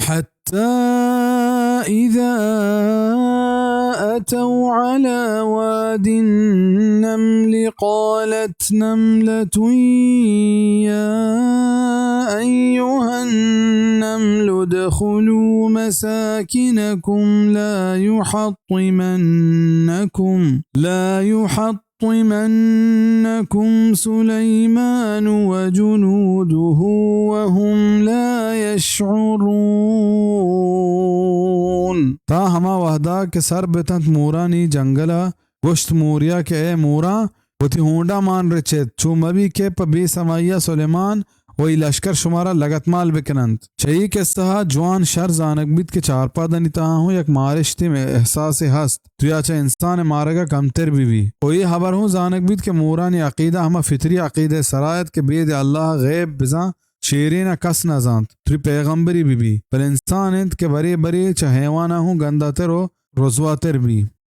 حتى إذا أتوا على واد النمل قالت نملة يا أيها النمل ادخلوا مساكنكم لا يحطمنكم، لا يحطمنكم سليمان وجنوده وهم لا يشعرون۔ تا ہما وہدا کہ سر بتنت مورانی جنگلا، گوشت موریا کہ اے موراں، وتی ہونڈاں مان رچیت، چو مبی کہ پہ بے سمائیا سلیمان و ای لشکر شمارا لگتمال بکننت۔ چہ ای قصہا جوان شر زانگ بیت کہ چارپادانی تہا ہوں یک مارشتے احساسے ہست، تریا چہ انسان مارگا کمتر بہ بی۔ و ای ہبر ہوں زانگ بیت کہ مورانی عقیدہ ہما فطری عقیدہ سرا ات کہ بید اللہ غیب بزاں شیرینا کس نہ زانت، تری پیغمبری بہ بی، بلے انسان انت کہ برے برے چہ حیوانا ہوں گنداتر و رسواتر بی۔